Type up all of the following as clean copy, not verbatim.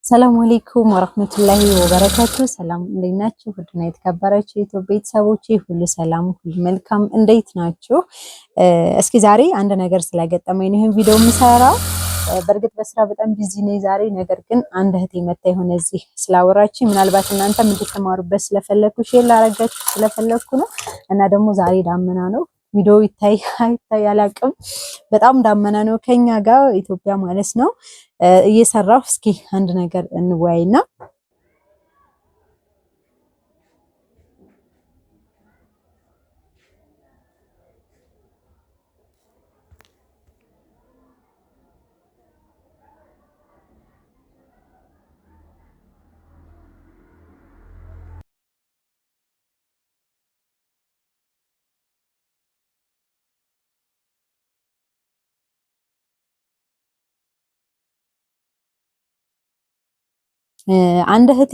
ሰላም አለይኩም ወራህመቱላሂ ወበረካቱ። ሰላም እንዴት ናችሁ? ውድና የተከበራችሁ የኢትዮጵያ ቤተሰቦቼ ሁሉ ሰላም፣ ሁሉ መልካም፣ እንዴት ናችሁ? እስኪ ዛሬ አንድ ነገር ስለገጠመኝ ነው ይሄን ቪዲዮ የምሰራው። በእርግጥ በስራ በጣም busy ነኝ ዛሬ። ነገር ግን አንድ እህቴ መታ የሆነ እዚህ ስላወራችኝ ምናልባት እናንተም እንድትማሩበት ስለፈለኩ share ላረጋችሁ ስለፈለኩ ነው። እና ደግሞ ዛሬ ዳመና ነው፣ ቪዲዮ ይታይ አይታይ አላቅም። በጣም ዳመና ነው ከኛ ጋር ኢትዮጵያ ማለት ነው። እየሰራሁ እስኪ አንድ ነገር እንወያይና አንድ እህቴ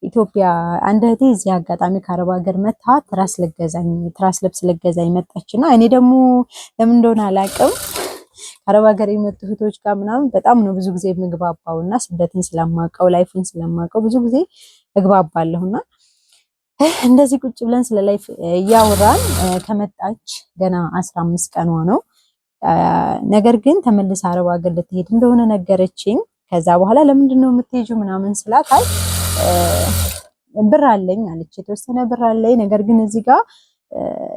ኢትዮጵያ አንድ እህቴ እዚህ አጋጣሚ ከአረብ ሀገር መታ ትራስ ልገዛኝ ትራስ ልብስ ልገዛኝ መጣችና እኔ ደግሞ ለምን እንደሆነ አላውቅም ከአረብ ሀገር የመጡ እህቶች ጋር ምናምን በጣም ነው ብዙ ጊዜ የምግባባው እና ስደትን ስለማውቀው life ን ስለማውቀው ብዙ ጊዜ እግባባለሁና እንደዚህ ቁጭ ብለን ስለ life እያወራን ከመጣች ገና 15 ቀኗ ነው። ነገር ግን ተመልሳ አረብ ሀገር ልትሄድ እንደሆነ ነገረችኝ። ከዛ በኋላ ለምንድን ነው የምትሄጂው ምናምን ስላት አይ ብር አለኝ አለች። የተወሰነ ብር አለኝ፣ ነገር ግን እዚህ ጋር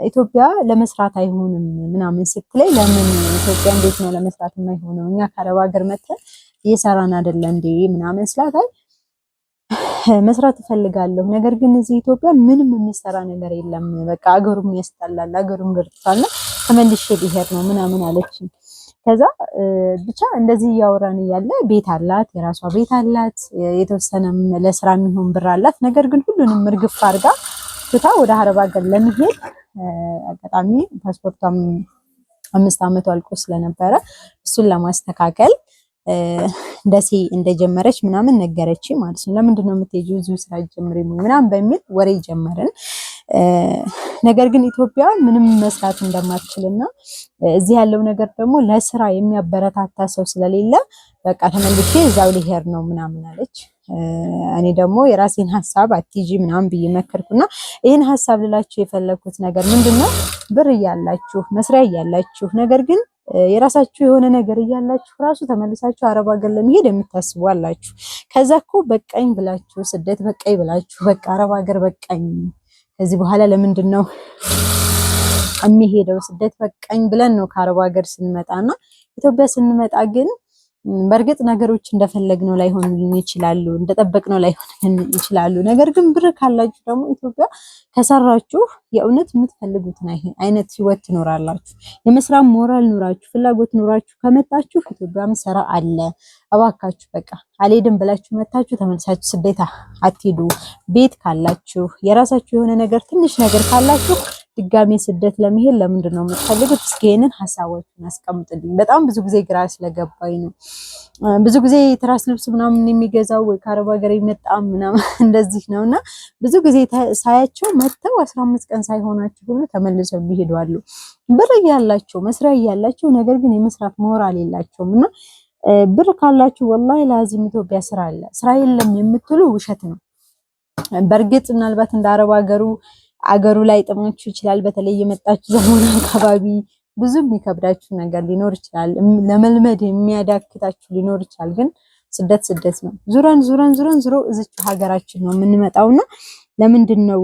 ኢትዮጵያ ለመስራት አይሆንም ምናምን ስትለኝ፣ ለምን ኢትዮጵያ እንዴት ነው ለመስራት የማይሆነው? እኛ ከአረብ ሀገር መተን እየሰራን አይደለ እንዴ ምናምን ስላት፣ አይ መስራት እፈልጋለሁ፣ ነገር ግን እዚህ ኢትዮጵያ ምንም የሚሰራ ነገር የለም፣ በቃ አገሩም ያስጠላል፣ አገሩም ገርጥቷልና ተመልሼ ልሄድ ነው ምናምን አለችኝ። ከዛ ብቻ እንደዚህ እያወራን እያለ ቤት አላት፣ የራሷ ቤት አላት፣ የተወሰነም ለስራ የሚሆን ብር አላት። ነገር ግን ሁሉንም እርግፍ አድርጋ ትታ ወደ አረብ ሀገር ለመሄድ አጋጣሚ ፓስፖርቷም 5 ዓመቱ አልቆ ስለነበረ እሱን ለማስተካከል ደሴ እንደጀመረች ምናምን ነገረች ማለት ነው። ለምንድን ነው የምትሄጂው? እዚሁ ስራ ጀምሪ ምናምን በሚል ወሬ ጀመርን። ነገር ግን ኢትዮጵያ ምንም መስራት እንደማትችልና እዚህ ያለው ነገር ደግሞ ለስራ የሚያበረታታ ሰው ስለሌለ በቃ ተመልሼ እዛው ልሄድ ነው ምናምን አለች። እኔ ደግሞ የራሴን ሀሳብ አትሂጂ ምናምን ብዬ መከርኩና ይህን ሀሳብ ልላችሁ የፈለኩት ነገር ምንድን ነው፣ ብር እያላችሁ መስሪያ እያላችሁ ነገር ግን የራሳችሁ የሆነ ነገር እያላችሁ ራሱ ተመልሳችሁ አረብ ሀገር ለመሄድ የምታስቡ አላችሁ። ከዛ እኮ በቃኝ ብላችሁ ስደት በቃኝ ብላችሁ በቃ አረብ ሀገር በቃኝ ከዚህ በኋላ ለምንድን ነው የሚሄደው ስደት በቃኝ ብለን ነው ከአረብ ሀገር ስንመጣና ኢትዮጵያ ስንመጣ ግን በእርግጥ ነገሮች እንደፈለግነው ላይሆኑልን ይችላሉ፣ እንደጠበቅነው ላይሆኑልን ይችላሉ። ነገር ግን ብር ካላችሁ ደግሞ ኢትዮጵያ ከሰራችሁ የእውነት የምትፈልጉትን አይነት ህይወት ትኖራላችሁ። የመስራት ሞራል ኑራችሁ ፍላጎት ኑራችሁ ከመጣችሁ ኢትዮጵያም ስራ አለ። እባካችሁ በቃ አልሄድም ብላችሁ መታችሁ ተመልሳችሁ ስደት አትሄዱ። ቤት ካላችሁ የራሳችሁ የሆነ ነገር ትንሽ ነገር ካላችሁ ድጋሜ ስደት ለመሄድ ለምንድን ነው የምትፈልጉት? እስኪ ይሄንን ሀሳባችሁን አስቀምጡልኝ። በጣም ብዙ ጊዜ ግራ ስለገባኝ ነው። ብዙ ጊዜ ትራስ ልብስ ምናምን የሚገዛው ወይ ከአረብ ሀገር የመጣ ምናምን እንደዚህ ነው እና ብዙ ጊዜ ሳያቸው መጥተው 15 ቀን ሳይሆናቸው ሁሉ ተመልሰው ቢሄዱ አሉ። ብር እያላቸው መስሪያ እያላቸው ነገር ግን የመስራት ሞራል የላቸውም እና ብር ካላችሁ ወላሂ ላዚም ኢትዮጵያ ስራ አለ። ስራ የለም የምትሉ ውሸት ነው። በእርግጥ ምናልባት እንደ አረብ ሀገሩ አገሩ ላይ ጥማችሁ ይችላል። በተለይ የመጣችሁ ዘመን አካባቢ ብዙ የሚከብዳችሁ ነገር ሊኖር ይችላል። ለመልመድ የሚያዳግታችሁ ሊኖር ይችላል። ግን ስደት ስደት ነው። ዙረን ዙረን ዙረን ዙሮ እዚች ሀገራችን ነው የምንመጣውና ለምንድን ነው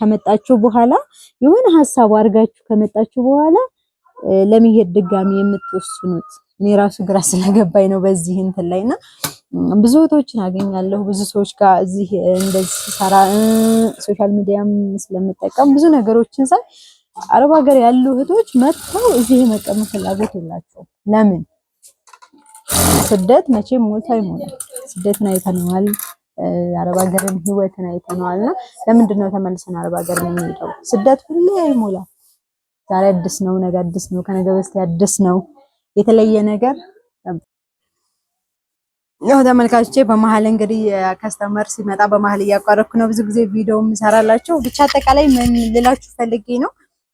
ከመጣችሁ በኋላ የሆነ ሀሳብ አድርጋችሁ ከመጣችሁ በኋላ ለመሄድ ድጋሚ የምትወስኑት? እኔ ራሱ ግራ ስለገባኝ ነው በዚህ እንትን ላይና ብዙ እህቶችን አገኛለሁ። ብዙ ሰዎች ጋር እዚህ እንደዚህ ሰራ social media ም ስለምጠቀም ብዙ ነገሮችን ሳይ አረብ ሀገር ያሉ እህቶች መጥተው እዚህ የመቀመጥ ፍላጎት የላቸውም። ለምን? ስደት መቼም ሞልቶ አይሞላም። ስደትን አይተነዋል፣ አረብ ሀገርን ህይወትን አይተነዋልና ለምንድን ነው ተመልሰን አረብ ሀገር የምንሄደው? ስደት ሁሌ አይሞላም። ዛሬ አዲስ ነው፣ ነገ አዲስ ነው፣ ከነገ በስቲያ አዲስ ነው። የተለየ ነገር ያው ተመልካቾቼ በመሀል እንግዲህ customer ሲመጣ በመሀል እያቋረጥኩ ነው ብዙ ጊዜ ቪዲዮ የምሰራላችሁ። ብቻ አጠቃላይ ምን ልላችሁ ፈልጌ ነው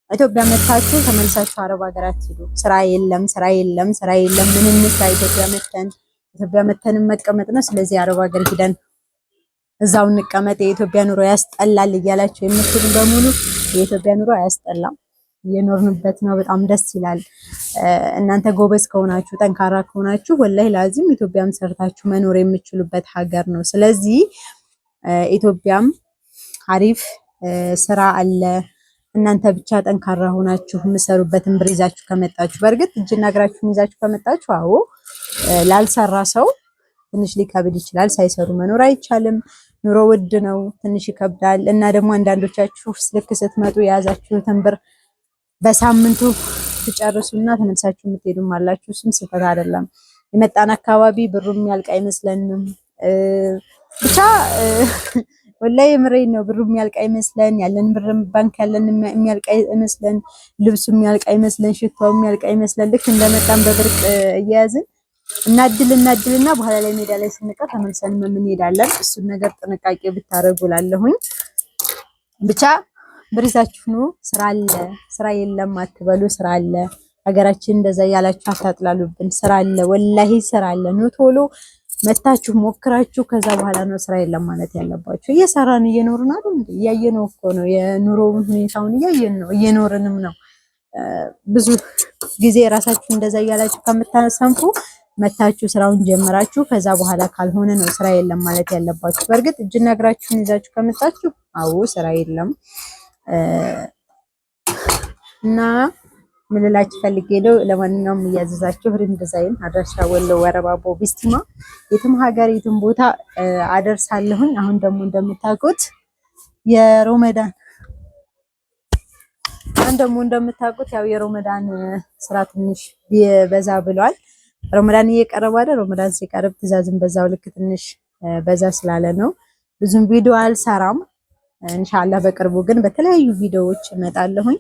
ኢትዮጵያ መታችሁ ተመልሳችሁ አረብ ሀገራት ሂዱ። ስራ የለም፣ ስራ የለም፣ ስራ የለም። ምን እንስራ? ኢትዮጵያ መተን ኢትዮጵያ መተንም መቀመጥ ነው። ስለዚህ አረብ ሀገር ሂደን እዛው እንቀመጥ፣ የኢትዮጵያ ኑሮ ያስጠላል እያላችሁ የምትሉ በሙሉ የኢትዮጵያ ኑሮ አያስጠላም። እየኖርንበት ነው። በጣም ደስ ይላል። እናንተ ጎበዝ ከሆናችሁ ጠንካራ ከሆናችሁ ወላሂ ላዚም ኢትዮጵያም ሰርታችሁ መኖር የምችሉበት ሀገር ነው። ስለዚህ ኢትዮጵያም አሪፍ ስራ አለ። እናንተ ብቻ ጠንካራ ሆናችሁ የምሰሩበትን ብር ይዛችሁ ከመጣችሁ፣ በእርግጥ እጅና እግራችሁን ይዛችሁ ከመጣችሁ፣ አዎ ላልሰራ ሰው ትንሽ ሊከብድ ይችላል። ሳይሰሩ መኖር አይቻልም። ኑሮ ውድ ነው፣ ትንሽ ይከብዳል። እና ደግሞ አንዳንዶቻችሁ ልክ ስትመጡ የያዛችሁትን ብር በሳምንቱ ትጨርሱና ተመልሳችሁ የምትሄዱም አላችሁ። እሱም ስህተት አይደለም። የመጣን አካባቢ ብሩ የሚያልቅ አይመስለንም። ብቻ ወላሂ የምሬን ነው። ብሩ የሚያልቅ አይመስለን፣ ያለን ብር ባንክ ያለን የሚያልቅ አይመስለን፣ ልብሱ የሚያልቅ አይመስለን፣ ሽታው የሚያልቅ አይመስለን። ልክ እንደመጣን በብርቅ እየያዝን እናድል እናድልና በኋላ ላይ ሜዳ ላይ ስንቀር ተመልሰን እንሄዳለን። እሱን ነገር ጥንቃቄ ብታደርጉ እላለሁኝ። ብቻ ብር ይዛችሁ ኑ። ስራ አለ፣ ስራ የለም አትበሉ። ስራ አለ። ሀገራችን እንደዛ እያላችሁ አታጥላሉብን። ስራ አለ፣ ወላሂ ስራ አለ። ኑ ቶሎ መታችሁ ሞክራችሁ ከዛ በኋላ ነው ስራ የለም ማለት ያለባችሁ። እየሰራን እየኖርን አይደል? እያየነው እኮ ነው የኑሮውን ሁኔታውን እያየን ነው፣ እየኖርንም ነው። ብዙ ጊዜ ራሳችሁ እንደዛ እያላችሁ ከምታሰንፉ መታችሁ ስራውን ጀምራችሁ ከዛ በኋላ ካልሆነ ነው ስራ የለም ማለት ያለባችሁ። በእርግጥ እጅና እግራችሁን ይዛችሁ ከመጣችሁ አዎ ስራ የለም እና ምን ልላችሁ ፈልጌ ነው። ለማንኛውም እያዘዛችሁ ሪም ዲዛይን አድራሻ ወሎ ወረባቦ ቢስቲማ የትም ሀገር የትም ቦታ አደርሳለሁኝ። አሁን ደግሞ እንደምታውቁት የሮመዳን አሁን ደግሞ እንደምታውቁት ያው የሮመዳን ስራ ትንሽ በዛ ብሏል። ሮመዳን እየቀረበ አይደል? ሮመዳን ሲቀርብ ትዕዛዝም በዛው ልክ ትንሽ በዛ ስላለ ነው ብዙም ቪዲዮ አልሰራም። ኢንሻአላህ በቅርቡ ግን በተለያዩ ቪዲዮዎች እመጣለሁኝ።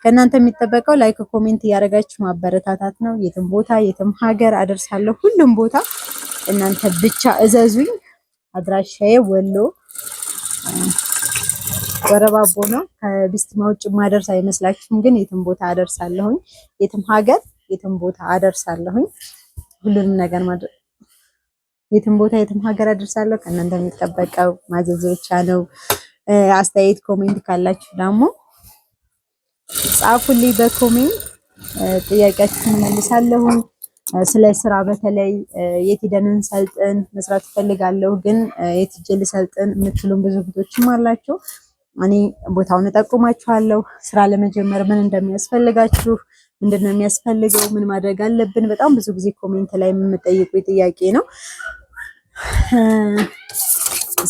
ከእናንተ የሚጠበቀው like፣ comment እያደረጋችሁ ማበረታታት ነው። የትም ቦታ የትም ሀገር አደርሳለሁ። ሁሉም ቦታ እናንተ ብቻ እዘዙኝ። አድራሻዬ ወሎ ወረባቦ ነው። ከቢስቲማ ውጭ ማደርስ አይመስላችሁም፣ ግን የትም ቦታ አደርሳለሁኝ። የትም ሀገር የትም ቦታ አደርሳለሁኝ። ሁሉንም ነገር ማድረግ የትም ቦታ የትም ሀገር አደርሳለሁ። ከእናንተ የሚጠበቀው ማዘዝ ብቻ ነው። አስተያየት comment ካላችሁ ደግሞ ጻፉልኝ በ comment ጥያቄያችሁን እመልሳለሁ። ስለ ስራ በተለይ የት ሄደን እንሰልጥን፣ መስራት እፈልጋለሁ ግን የት ሄጄ ልሰልጥን የምትሉን ብዙ እህቶችም አላችሁ። እኔ ቦታውን እጠቁማችኋለሁ። ስራ ለመጀመር ምን እንደሚያስፈልጋችሁ፣ ምንድን ነው የሚያስፈልገው፣ ምን ማድረግ አለብን፣ በጣም ብዙ ጊዜ comment ላይ የምጠይቁ ጥያቄ ነው።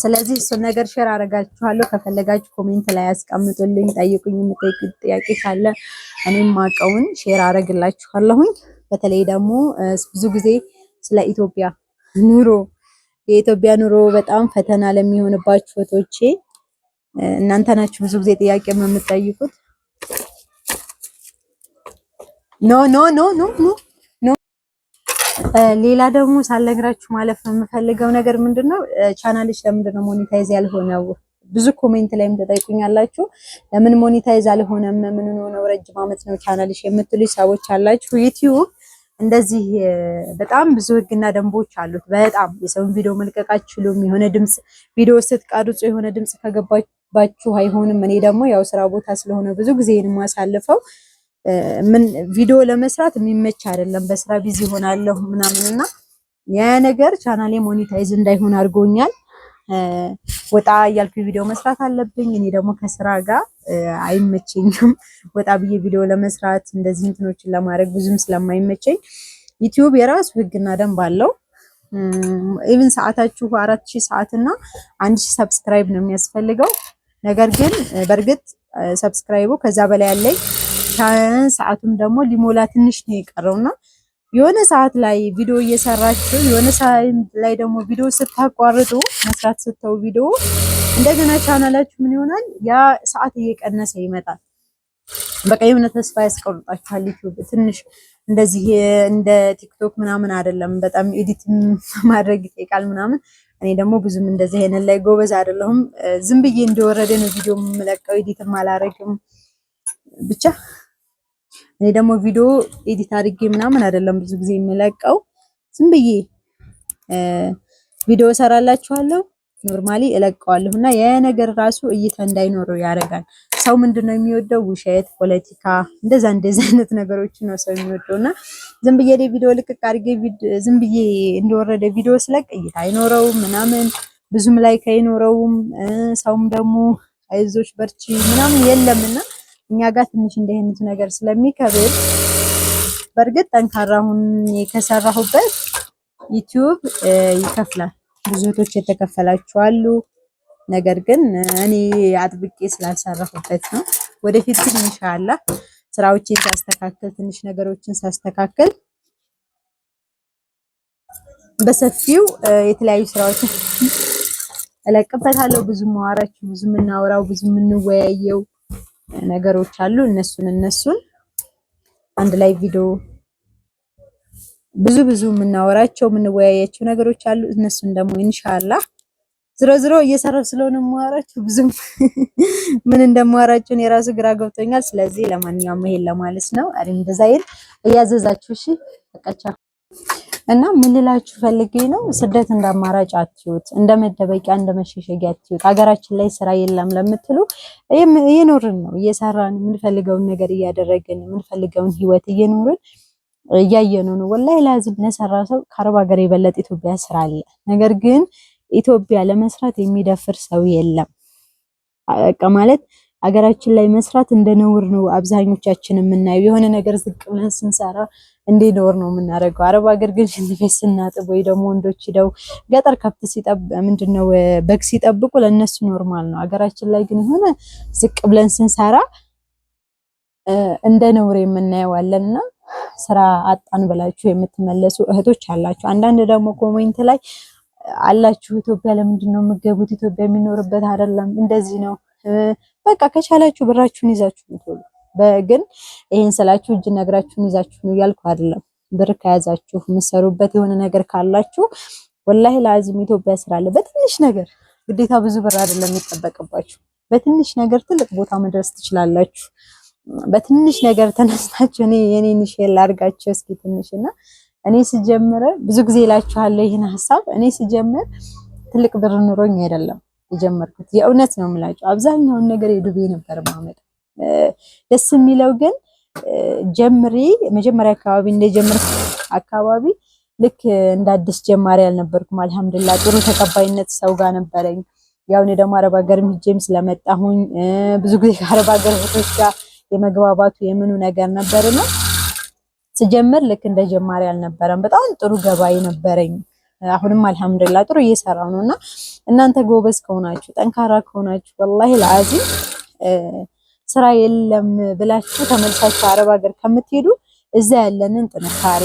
ስለዚህ እሱን ነገር share አደርጋችኋለሁ። ከፈለጋችሁ comment ላይ ያስቀምጡልኝ፣ ጠይቁኝ። የምጠይቁት ጥያቄ ካለ እኔም ማቀውን share አደርግላችኋለሁኝ። በተለይ ደግሞ ብዙ ጊዜ ስለ ኢትዮጵያ ኑሮ የኢትዮጵያ ኑሮ በጣም ፈተና ለሚሆንባችሁ እህቶቼ እናንተ ናችሁ ብዙ ጊዜ ጥያቄ የምትጠይቁት። No no no no no። ሌላ ደግሞ ሳልነግራችሁ ማለፍ የምፈልገው ነገር ምንድነው፣ ቻናልሽ ለምንድነው monetize ያልሆነው? ብዙ comment ላይም ተጠይቁኛላችሁ። ለምን monetize አልሆነም? ምን ሆነው ረጅም ዓመት ነው ቻናልሽ የምትሉ ሰዎች አላችሁ። ዩቲዩብ እንደዚህ በጣም ብዙ ህግና ደንቦች አሉት። በጣም የሰውን ቪዲዮ መልቀቅ አትችሉም። የሆነ ድምጽ ቪዲዮ ስትቀርጹ የሆነ ድምጽ ከገባባችሁ አይሆንም። እኔ ደግሞ ያው ስራ ቦታ ስለሆነ ብዙ ጊዜ የማሳልፈው ምን ቪዲዮ ለመስራት የሚመች አይደለም። በስራ busy ሆናለሁ ምናምን እና ያ ነገር ቻናሌ monetize እንዳይሆን አድርጎኛል። ወጣ እያልኩ ቪዲዮ መስራት አለብኝ። እኔ ደግሞ ከስራ ጋር አይመቸኝም ወጣ ብዬ ቪዲዮ ለመስራት እንደዚህ እንትኖችን ለማድረግ ብዙም ስለማይመቸኝ ዩቲዩብ የራሱ ህግና ደንብ አለው። Even ሰዓታችሁ 4000 ሰዓት እና 1000 subscribe ነው የሚያስፈልገው። ነገር ግን በእርግጥ subscribe ኡ ከዛ በላይ ያለኝ ሰዓቱም ደግሞ ሊሞላ ትንሽ ነው የቀረውና የሆነ ሰዓት ላይ ቪዲዮ እየሰራችሁ የሆነ ሰዓት ላይ ደግሞ ቪዲዮ ስታቋርጡ መስራት ስተው ቪዲዮ እንደገና ቻናላችሁ ምን ይሆናል? ያ ሰዓት እየቀነሰ ይመጣል። በቃ የሆነ ተስፋ ያስቆርጣችኋል። ዩቲዩብ ትንሽ እንደዚህ እንደ ቲክቶክ ምናምን አይደለም። በጣም edit ማድረግ ይጠይቃል ምናምን። እኔ ደግሞ ብዙም እንደዚህ አይነት ላይ ጎበዝ አይደለሁም። ዝም ብዬ እንደወረደ ነው ቪዲዮ የምለቀው፣ edit ም አላረግም ብቻ እኔ ደግሞ ቪዲዮ edit አድርጌ ምናምን አይደለም ብዙ ጊዜ የምለቀው ዝም ብዬ ቪዲዮ እሰራላችኋለሁ፣ normally እለቀዋለሁ እና ያ ነገር ራሱ እይታ እንዳይኖረው ያደርጋል። ሰው ምንድነው የሚወደው? ውሸት፣ ፖለቲካ፣ እንደዛ እንደዛ አይነት ነገሮችን ነው ሰው የሚወደው እና ዝም ብዬ ቪዲዮ ልቅቅ አድርጌ ዝም ብዬ እንደወረደ ቪዲዮ ስለቅ እይታ አይኖረውም ምናምን፣ ብዙም like አይኖረውም። ሰውም ደግሞ አይዞሽ በርቺ ምናምን የለምና እኛ ጋር ትንሽ እንዲህ አይነቱ ነገር ስለሚከብድ፣ በእርግጥ ጠንካራ ሁኜ ከሰራሁበት ዩቲዩብ ይከፍላል። ብዙ እህቶች የተከፈላችሁ አሉ። ነገር ግን እኔ አጥብቄ ስላልሰራሁበት ነው። ወደፊት ግን ኢንሻአላህ ስራዎችን ሳስተካክል፣ ትንሽ ነገሮችን ሳስተካክል በሰፊው የተለያዩ ስራዎችን እለቅበታለሁ። ብዙ ማዋራችሁ፣ ብዙ የምናወራው፣ ብዙ የምንወያየው ነገሮች አሉ። እነሱን አንድ ላይ ቪዲዮ ብዙ ብዙ የምናወራቸው የምንወያያቸው ነገሮች አሉ። እነሱን ደግሞ ኢንሻአላህ ዝሮ ዝሮ እየሰራሁ ስለሆነ የማወራችሁ ብዙም ምን እንደማወራችሁ እኔ ራሱ ግራ ገብቶኛል። ስለዚህ ለማንኛውም ይሄን ለማለት ነው። አሪም ዲዛይን እያዘዛችሁ እሺ፣ በቃ እና ምን ልላችሁ ፈልጌ ነው፣ ስደት እንደ አማራጭ አትዩት፣ እንደ መደበቂያ እንደ መሸሸጊያ አትዩት። ሀገራችን ላይ ስራ የለም ለምትሉ እየኖርን ነው፣ እየሰራን የምንፈልገውን ነገር እያደረግን የምንፈልገውን ህይወት እየኖርን እያየነው ነው። ወላሂ ላዚም ለሰራ ሰው ከአረብ ሀገር የበለጠ ኢትዮጵያ ስራ አለ። ነገር ግን ኢትዮጵያ ለመስራት የሚደፍር ሰው የለም። በቃ ማለት አገራችን ላይ መስራት እንደ ነውር ነው አብዛኞቻችን የምናየው። የሆነ ነገር ዝቅ ብለን ስንሰራ እንደ ነውር ነው የምናደርገው። አረብ ሀገር ግን ሽንት ቤት ስናጥብ ወይ ደግሞ ወንዶች ሂደው ገጠር ከብት ሲጠብ ምንድነው በግ ሲጠብቁ ለእነሱ normal ነው። አገራችን ላይ ግን የሆነ ዝቅ ብለን ስንሰራ እንደ ነውር የምናየው አለንና ስራ አጣን ብላችሁ የምትመለሱ እህቶች አላችሁ። አንዳንድ ደግሞ comment ላይ አላችሁ ኢትዮጵያ ለምንድን ነው የምትገቡት? ኢትዮጵያ የሚኖርበት አይደለም፣ እንደዚህ ነው። በቃ ከቻላችሁ ብራችሁን ይዛችሁ ነው። ግን ይሄን ስላችሁ እጅ ነግራችሁን ይዛችሁ ነው እያልኩ አይደለም። ብር ከያዛችሁ የምትሰሩበት የሆነ ነገር ካላችሁ ወላሂ ለአዚም ኢትዮጵያ ስራ አለ። በትንሽ ነገር፣ ግዴታ ብዙ ብር አይደለም የሚጠበቅባችሁ። በትንሽ ነገር ትልቅ ቦታ መድረስ ትችላላችሁ። በትንሽ ነገር ተነስታችሁ እኔ የኔን share ላድርጋችሁ እስኪ ትንሽ። እና እኔ ስጀምር፣ ብዙ ጊዜ እላችኋለሁ ይህን ሀሳብ፣ እኔ ስጀምር ትልቅ ብር ኑሮኝ አይደለም የጀመርኩት። የእውነት ነው የምላችሁ። አብዛኛውን ነገር የዱቤ ነበር ማመጣ። ደስ የሚለው ግን ጀምሬ መጀመሪያ አካባቢ እንደጀመርኩ አካባቢ ልክ እንደ አዲስ ጀማሪ አልነበርኩም። አልሐምዱሊላህ ጥሩ ተቀባይነት ሰው ጋር ነበረኝ። ያው እኔ ደግሞ አረብ ሀገርም ሂጄም ስለመጣሁኝ ብዙ ጊዜ ከአረብ ሀገር እህቶች ጋር የመግባባቱ የምኑ ነገር ነበርና ስጀምር ልክ እንደ ጀማሪ አልነበረም። በጣም ጥሩ ገባይ ነበረኝ። አሁንም አልሐምዱሊላህ ጥሩ እየሰራው ነው። እና እናንተ ጎበዝ ከሆናችሁ፣ ጠንካራ ከሆናችሁ፣ ወላሂ ለአዚም ስራ የለም ብላችሁ ተመልሳችሁ አረብ ሀገር ከምትሄዱ እዛ ያለንን ጥንካሬ፣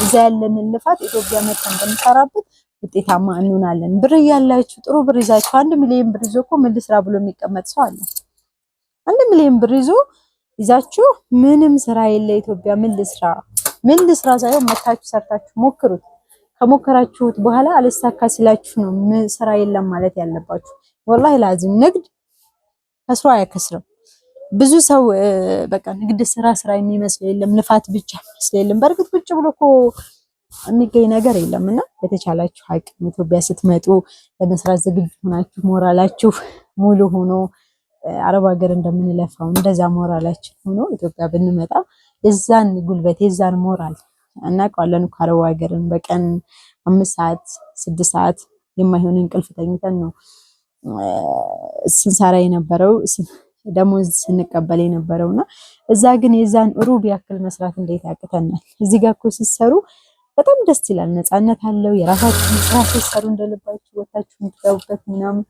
እዛ ያለንን ልፋት ኢትዮጵያ መጥተን ብንሰራበት ውጤታማ እንሆናለን። ብር እያላችሁ፣ ጥሩ ብር ይዛችሁ፣ 1 ሚሊዮን ብር ይዞ እኮ ምን ልስራ ብሎ የሚቀመጥ ሰው አለ። 1 ሚሊዮን ብር ይዛችሁ ምንም ስራ የለ ኢትዮጵያ ምን ልስራ፣ ምን ልስራ ሳይሆን መታችሁ ሰርታችሁ ሞክሩት። ከሞከራችሁት በኋላ አልሳካ ሲላችሁ ነው ስራ የለም ማለት ያለባችሁ። ወላሂ ላዚም ንግድ ከስሮ አያከስርም። ብዙ ሰው በቃ ንግድ ስራ ስራ የሚመስል የለም፣ ልፋት ብቻ የሚመስል የለም። በእርግጥ ቁጭ ብሎ እኮ የሚገኝ ነገር የለም። እና በተቻላችሁ አቅም ኢትዮጵያ ስትመጡ ለመስራት ዝግጁ ሆናችሁ፣ ሞራላችሁ ሙሉ ሆኖ፣ አረብ ሀገር እንደምንለፋው እንደዛ ሞራላችን ሆኖ ኢትዮጵያ ብንመጣ የዛን ጉልበት የዛን ሞራል እናውቀዋለን እኮ። አረብ ሀገርን በቀን 5 ሰዓት 6 ሰዓት የማይሆን እንቅልፍ ተኝተን ነው ስንሰራ የነበረው፣ ደሞዝ ስንቀበል የነበረው። እና እዛ ግን የዛን ሩብ ያክል መስራት እንዴት ያቅተናል? እዚህ ጋር እኮ ስትሰሩ በጣም ደስ ይላል። ነፃነት አለው። የራሳችሁን ስራ ስትሰሩ እንደልባችሁ ወታችሁ የምትገቡበት ምናምን።